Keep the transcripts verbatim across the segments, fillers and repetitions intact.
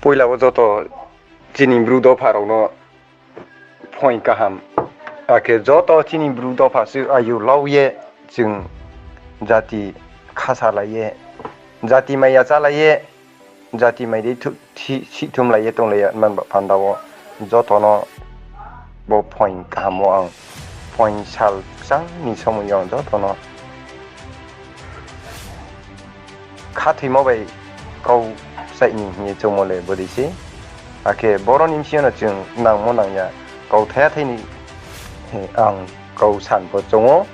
Poila wo joto chini Bru dopha rao no phoing kaham. Akhe joto chini Bru dopha se ayu lau ye chung jati khasalai ye, jati maiya chálai ye, jati mai dei thu-, thi-, sihthumlai ye tonglai ya man ba panda wo joto no bo phoing kaham wo ang phoing sal kchang ni somoi yo ang joto no khathoimo bai kau kchaih ni hing ye choungmo le bodei se. Akhe boro ni bsing yo no chung nangmo nang ya kau thaya thai ni, eh, ang kau san pho choung ou.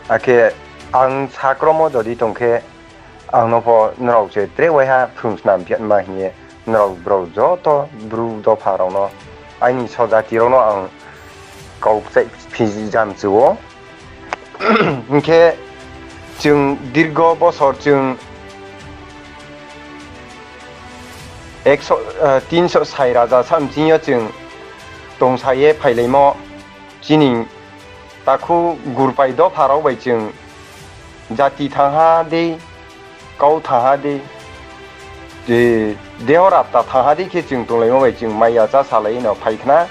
Akhe ang sakromo jodi tong khe, ang no pho nrao se tre waiha phrung snam phiatma hing ye nrao brao joto Bru dopha rao no, aini sojati rao no ang kau kchaih phi jam chu ou. Hing khe chung dirgo bosor chung ekso, eh, tinso sai raja samching yo chung tongsa ye phailaimo chini takhu gurpai dopha rao bai chung jati thangha dei, kau thangha dei, eh, deho rapta thangha dei khe chung tonglaimo bai chung maiya chásalai no phai khna.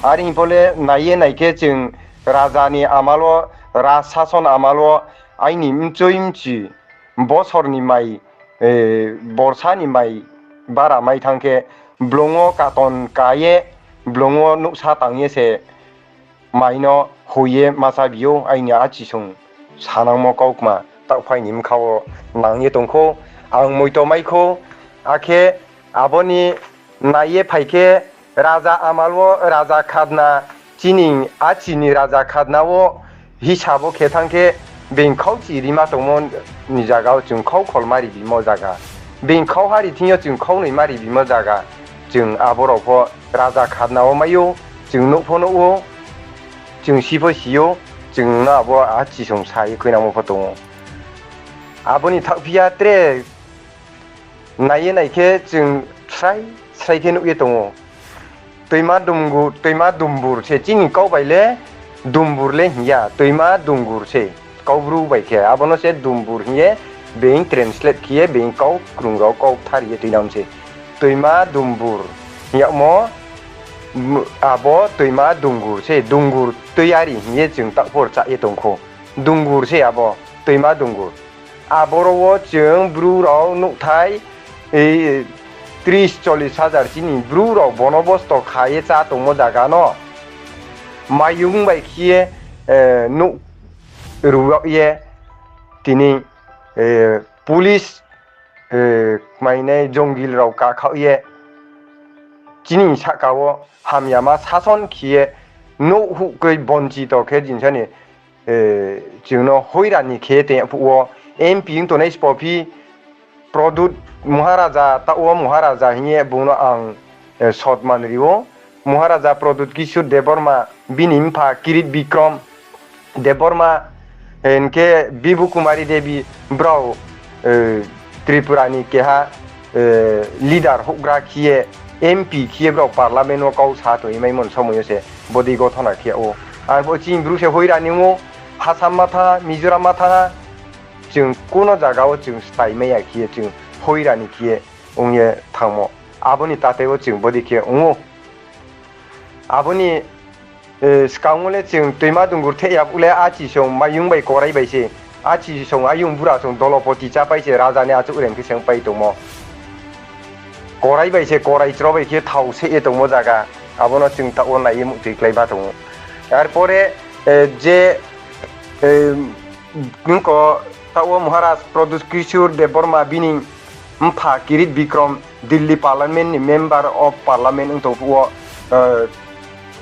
Are hing pho le nai ye nai khe chung raja ni amal wo, raj sason amal wo aini mchoi mchi bosor ni mai, eh, borsa ni mai bara mai thanng khe, blung wo katon ka ye, blung wo nuhsa tang ye se mai no hoi ye ma chábi ou, aini achisung sanangmo kaukma taohphai ni bkha wo nang ye tong khou, ang moito mai khou, akhe abo ni nai ye phai khe raja amal wo raja khadna, chini achi ni raja khadna wo hisab wo khe thanng khe, being khauchi rima tongmo ni zaga wo chung khau kholma ribimo zaga, being khau hari thing yo chung khau noima ribimo zaga, chung abo rao pho raja khadna wo mai ou, chung nuh pho nuh ou, chung si pho si ou, chung no abo achisung sa ye khuinangmo pho tong ou. Abo ni thaohphi ya tre nai ye nai khe chung srai srai khe nuh ye tong ou. Toima dumgu-, toima dumbur se chini kau bai le dumbur le hing ya, toima dungur se. Kau Bru bai khe abo no se dumbur hing ye being translate khe ye being kau krung rao kau kthar ye tuinang se. Toima dumbur hing yagmo, m-, abo toima dungur se, dungur tuiyari hing ye chung taoh pho rcha ye tong khou. Dungur se abo, toima dungur. Aboro wo chung Bru rao nuhthai, eh, tris chollis hajar chini Bru rao bonobosto kha ye chá tongmo zaga no maiyung bai khe ye, eh, nuh ru yag ye tini, eh, police, eh, mainai jongil rao kakhaoh ye chini sahka wo hamyama sason khe ye nuh huh kroi bonchito khe jinsa ni, eh, chung no hoirani khe tong yag phuh wo M P ong tongnai sbo phi Pradyot Maharaja, taoh wo Maharaja hing ye bung no ang, eh, sotman ri ou. Maharaja Pradyot Kishore Debbarma, bini mpha Kirit Bikram Debbarma, eh, hing khe Bibhu Kumari Devi, brao, eh, Tripura ni keha, eh, leader houhgra khe ye, M P khe ye brao parliament wo kau sa tong ye maimo ni somoi yo se bodei gothona khe yag ou. Arphuh chini Bru se hoirani ong ou, Assam ma thanng ha, Mizoram ma thanng ha, chung kuno zaga wo chung stai mai ya khe ye chung hoirani khe ye ong ye thanngmo. Abo ni tate wo chung bodei khe ong ou. Abo ni, eh, skang wo le chung toima dungur theh ya phuh le achisung maiyung bai korai bai se, achisung ayung bura sung dolopoti chápai se, raja ni achouh reng khe se ongpai tongmo. Korai bai se, korai chro bai khe thao seh ye tongmo zaga, abo no chung taoh wo nai ye muhtoi kláima tong ou. Arpore, eh, je, eh, nung ko taoh wo Maharaj Pradyot Kishore Debbarma bini mpha Kirit Bikram Delhi Parliament ni Member of Parliament ong tong phuh wo, eh,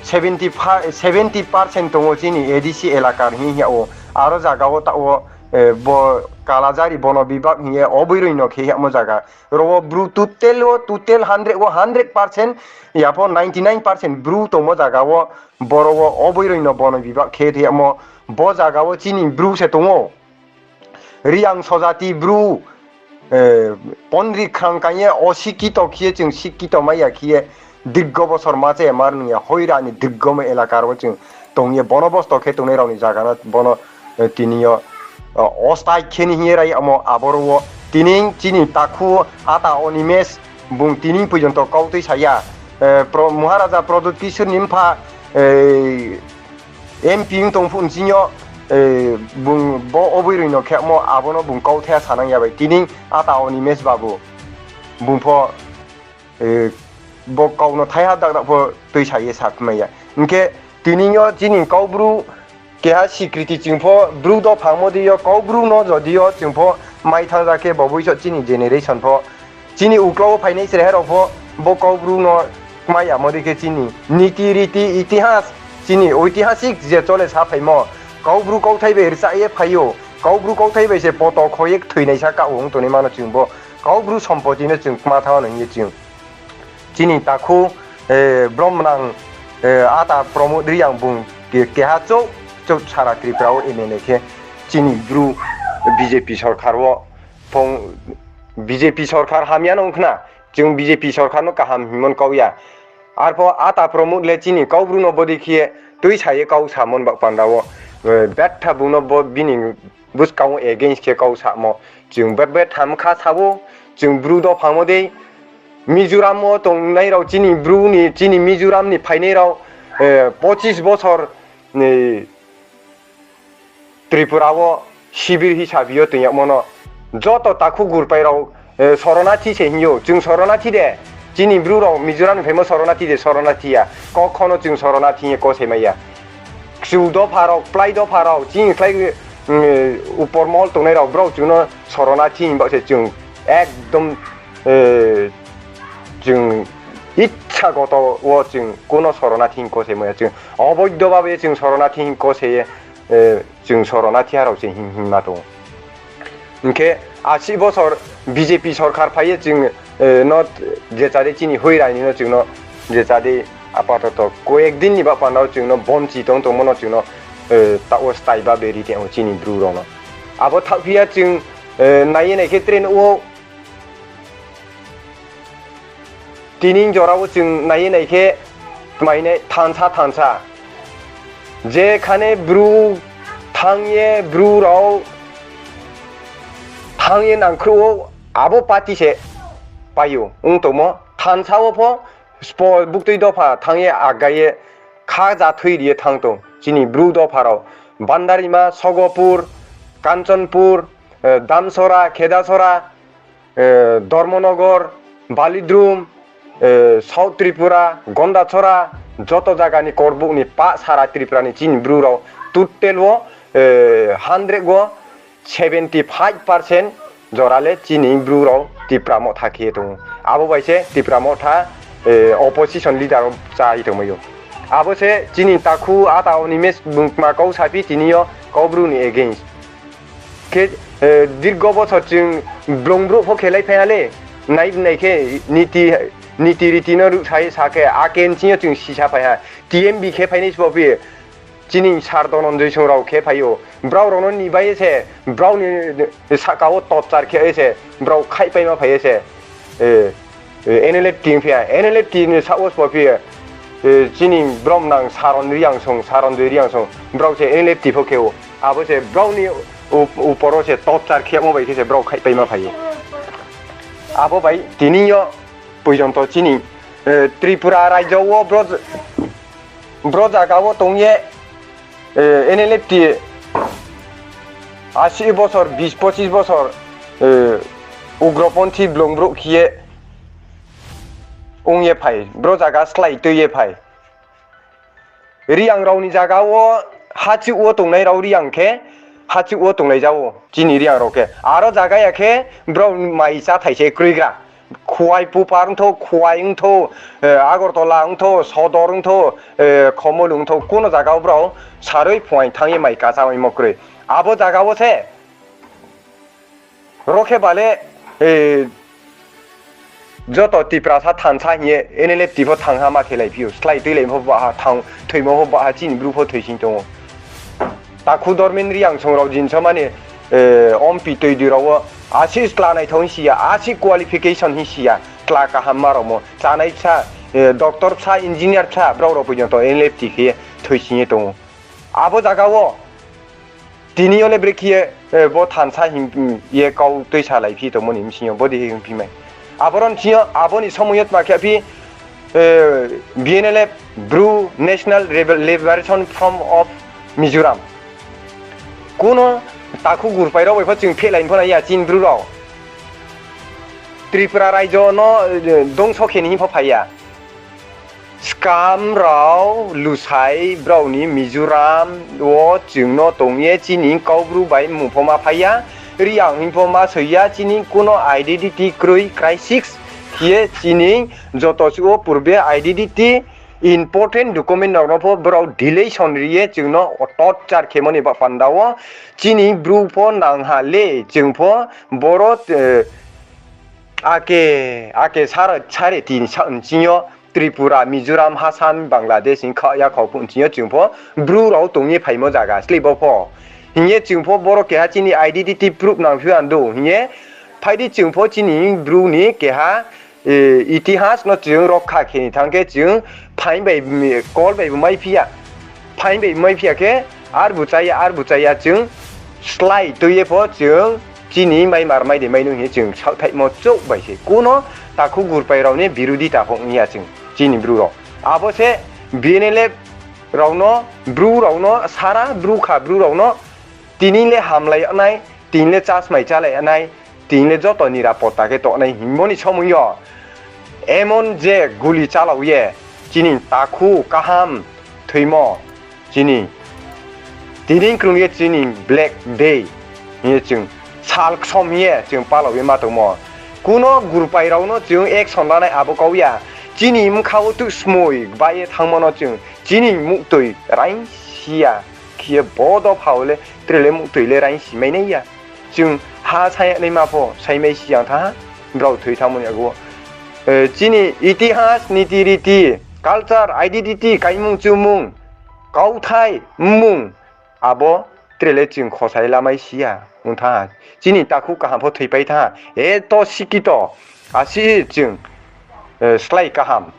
seventy, seventy percent tong ou chini A D C elaka hing ye hing yag ou. Aro zaga wo taoh wo, eh, bo Kalajari bono bibhag hing ye oboiroi no khe yagmo zaga. Ro wo Bru total wo, total hundred wo hundred percent, ya pho ninety nine percent Bru tongmo zaga wo, boro wo oboiroi no bono bibhag khe thei yagmo, bo zaga wo chini Bru se tong ou. Reang sojati Bru, eh, ponri khrang kang ye osikito khe ye chung sikito mai ya khe ye, dirgo bosor ma chaya ma nung ya, hoirani dirgomo elaka ro wo chung tong ye, bonobosto khe tongnai rao ni zaga no, bono, eh, tini yo, eh, ostai khe ni hing ye rai yagmo aboro wo, tini chini takhu ata Animesh, bung tini porjonto kau tuisa ya. Maharaja Pradyot Kishore ni mpha, MP ong tong phuh nching yo, bung bo oboiroi no khemo abo no bung kauthai sanang ya bai. Tini ata Animesh babu, bung pho bo kau no thaiha dakdak pho tuisa ye saphi mai ya. Hing khe tini yo chini Kaubru keha sikriti chung pho Bru dopha mo dei yo Kaubru no jodi yo chung pho mai thanng ja khe bo boiso chini generation pho chini uklau wo phainai chrai rao pho bo Kaubru no kmai ya mo dei khe chini niti riti itihas, chini oitihasik je chole saphaimo, Kaubru kauthai bai rchah ye phai ou, Kaubru kauthai bai se poto kho ye kthoinaisa ka ong tongnaima no chung bo Kaubru sompoti no chung kma thanng no hing ye chung chini takhu, bromnang, ata Pramod Reang bung keha chouh, chouh sara Tripura wo MLA khe chini Bru BJP sorkar wo BJP sorkar hamya no ong khna, chung BJP sorkar no kaham hingmo no kau ya. Arpho ata Pramod le chini Kaubru no bodei khe tuisa ye kau samo ni baoh panda wo, betha bung no bini buskang wo against khe kau samo. Chung betha bkha sa ou, chung Bru dopha mo dei, Mizoram wo tongnai rao chini Bru ni, chini Mizoram ni phainai rao, pochis bosor ni Tripura wo sibir hisabi yo tong yagmo no joto takhu gurpai rao, soranathi se hing ou, chung soranathi de, chini Bru rao Mizoram ni phaimo soranathi de, soranathi ya, kokhono chung soranathi hing ye kose mai ya. Kchu dopha rao, kplái dopha rao, chini khlai, upor mohol tongnai rao, brao chung no soranathi hing baoh se chung ekdom, chung itsa goto wo chung kuno soranathi hing kose mai ya, chung oboido babe chung soranathi hing kose ye, chung soranathi ha rao se hing hingma tong ou. Hing khe asi bosor BJP sorkar phai ye chung no je chade chini hoirai ni no chung no je chade apatoto koyek din ni baoh panda wo chung no bonchi tong tongmo no chung no taoh wo staiba beri tong ou chini Bru rao no. Abo thaohphi ya chung nai ye nai khe tre nuh ou. Tini jora wo chung nai ye nai khe tmai nai thansa thansa. Jekhane Bru thanng ye Bru rao thanng ye nangkhruh ou, abo party se pai ou ong tongmo. Thansa wo pho spo buktui dopha thanng ye agai ye kha ja thui ri ye thanng tong. Chini Bru dopha rao Bandarima, Sogopur, Kanchanpur, Damsora, Khedasora, Dharmanagar, Balidrum, South Tripura, Gandachara, joto zaga ni Korbuk ni pah sara Tripura ni chini Bru rao total wo, hundred wo seventy five percent jora le chini Bru rao Tipra Motha khe ye tong ou. Abo bai se Tipra Motha opposition leader wo chá ye tongmai ou. Abo se chini takhu ata Animesh bung tma kau saphi tini yo Kaubru ni against. Khe dirgo bosor chung blong brouh pho khelai phai ha le, nai nai khe niti riti no ruhsa ye sa khe, ake nching yo chung sisa phai ha, TMB khe phainai sbo phi, chini sir Dhananjoy song rao khe phai ou, brao rao no ni bai ye se, brao ni sahka wo torture khe ye se, brao khaihpaima phai ye se, NLFT ong phi ha, NLFT ni saoh wo sbo phi, chini bromnang Saron Reang song, Saron Joy Reang song, brao se NLFT pho khe ou. Abo se brao ni upor wo se torture khemo bai khe se brao khaihpaima phai ou. Abo bai tini yo porjonto chini Tripura raijo wo bro zaga wo tong ye, NLFT asi bosor, bis pochis bosor, ugroponthi blong brouh khe ye ong ye phai, bro zaga slái tui ye phai. Reang rao ni zaga wo hachuh wo tongnai rao Reang khe hachuh wo tonglai ja ou, chini Reang rao khe. Aro zaga ya khe brao mai cháthai se kroigra. Khowai Pupar ongthou, Khowai ongthou, Agartala ongthou, Sodor ongthou, Khomolu ongthou, kuno zaga wo brao sarui phuaing thanng ye mai kachamaimo kroi. Abo zaga wo se ro khe ba le, joto Tiprasa thansa hing ye NLFT pho thanng ha ma khelai phi ou, slái tuilai pho baha, thoimo pho baha, chini bru pho thoising tong ou. Takhu Dormin Reang song rao jinsomani, ompi toidi rao wo, asi chla naithao hing si ya, asi qualification hing si ya, chla kaham ma rao mo, chanai bsa, doctor bsa, engineer bsa, brao rao porjonto NLFT khe ye thoising ye tong ou. Abo zaga wo, tini yo le brekhe ye, bo thansa hing ye kau tuisalai phi tongmo ni bsing yo, bodei khe hing phi mai. Aboro ni sing yo, abo ni somoi yo tma khe phi, B N L F, Bru National Liberation Front of Mizoram. Kuno takhu gurpai rao bai pho chung phehlai ni pho nai ya chini Bru rao. Tripura raijo no dongso khe ni hing pho phai ya. Skam rao lusai brao ni Mizoram wo chung no tong ye chini Kaubru bai mmung pho ma phai ya, Reang hing pho ma soi ya, chini kuno identity kroi crisis khe ye chini joto suh wo purbe identity important document rao no pho brao deletion ri ye chung no torture khemo ni ba panda wo chini Bru pho nang ha le chung pho boro, ake, ake sar, sare tin sa nching yo Tripura, Mizoram, Assam, Bangladesh hing kha ya khau phuh nching yo chung pho Bru rao tong ye phaimo zaga sle bo pho. Hing ye chung pho boro keha chini identity proof nang phi ando hing ye phai di chung pho chini Bru ni keha itihas no chung rokha khe ni thanng khe chung phaing bai, kol bai bo mai phi ya. Phaing bai mai phi ya khe, arbu chá ya, arbu chá ya chung slái tui ye pho chung chini maimar mai de mai nung hing ye chung saohthaihmo chouh bai se. Kuno takhu gurpai rao ni birodita pho ong ya chung, chini Bru rao. Abo se B N L F rao no, Bru rao no, sara Bru kha Bru rao no, tini le hamlai nai, tini le chasmai chálai nai, tini le joto nirapota khe tongnai hingmo ni somoi yo emon je guli chálao ye, chini takhu kaham thoimo, chini tini krung ye chini Black Day hing ye chung sal ksom hing ye chung palao ye ma tongmo. Kuno gurpai rao no chung action lanai abo kau ya. Chini bkha wo tuh smoi gba ye thanngmo no chung chini muhtoi raingsi ya. Khe ye bo dopha wo le tre le muhtoi le raingsi mai nai ya. Chung ha saingnaima pho saimai si yang thanng ha, brao thoi thanngmo ni agu wo. Chini itihas, niti riti, culture, identity, kaimung chumung, kauthai, mmung, abo tre le chung khosai lamai si ya ong thanng ha. Chini takhu kaham pho thoipai thanng ha. Eto sikito, asi chung slái kaham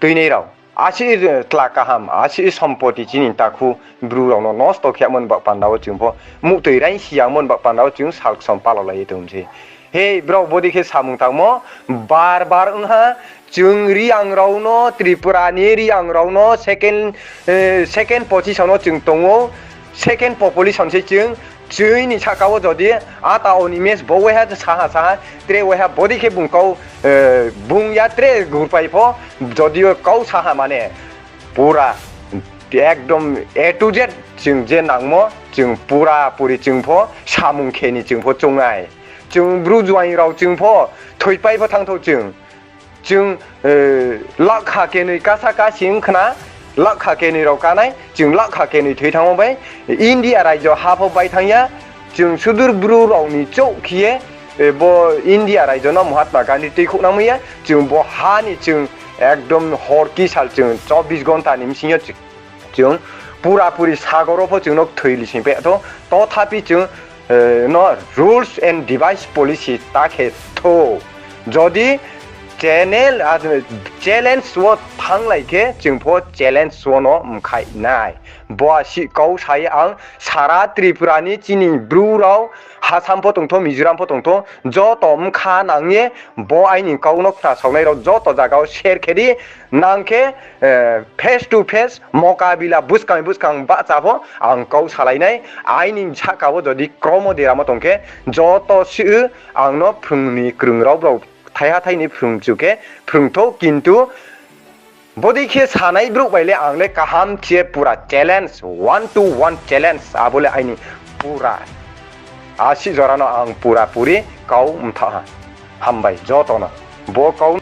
tuinai rao, asi tla kaham, asi sompoti chini takhu Bru rao no nosto khe yagmo ni baoh panda wo chung pho muhtoi raingsi yagmo ni baoh panda wo chung sal ksom palao lai ye tong se. Hei, brao bodei khe samung tangmo bar bar ong ha, chung Reang rao no, Tripura ni Reang rao no second position wo chung tong ou, second population se chung, chini sahka wo jodi ata Animesh bo waiha sa ha sa ha, tre waiha bodei khe bung kau, bung ya tre gurpai pho, jodi yo kau sa ha mane, pura ekdom A to Z chung je nangmo, chung pura puri chung pho samung khe ni chung pho choung nai. Chung Bru juaing rao chung pho thoipai pho thanngthou chung. Chung lakha kenoi kasa kasi ong khna, lakha kenoi rao kánai, chung lakha kenoi thoi thanngmo bai India raijo ha pho bai thanng ya, chung sudur Bru rao ni chouh khe ye, bo India raijo no Mahatma Gandhi tuikhouh nangmai ya, chung bo ha ni chung ekdom hor ki sal chung chobbish ghonta ni bsing yo chung pura puri sagor wo pho chung no kthoi lising peh thou, tothapi chung no rules and device policy ta khe thou. Jodi channel, challenge wo thannglai khe chung pho challenge wo no mkhaih nai. Bo asi kau sa ye ang sara Tripura ni chini Bru rao, Assam pho tongthou, Mizoram pho tongthou, joto bkha nang ye bo aini kau no khnasaonai rao joto zaga wo share khe di, nang khe face to face mokabila buskang buskang bahcha pho ang kau salai nai, aini sahka wo jodi kromo deramo tong khe, joto si ang no phrung ni krung rao brao thaiha thai ni phrung chu khe phrung thou, kintu bodei khe sanai brouh bai le ang le kaham khe pura challenge, one to one challenge, abo le aini pura. Asi jora no ang pura puri kau mtha ha. Hambai joto no. Bo kau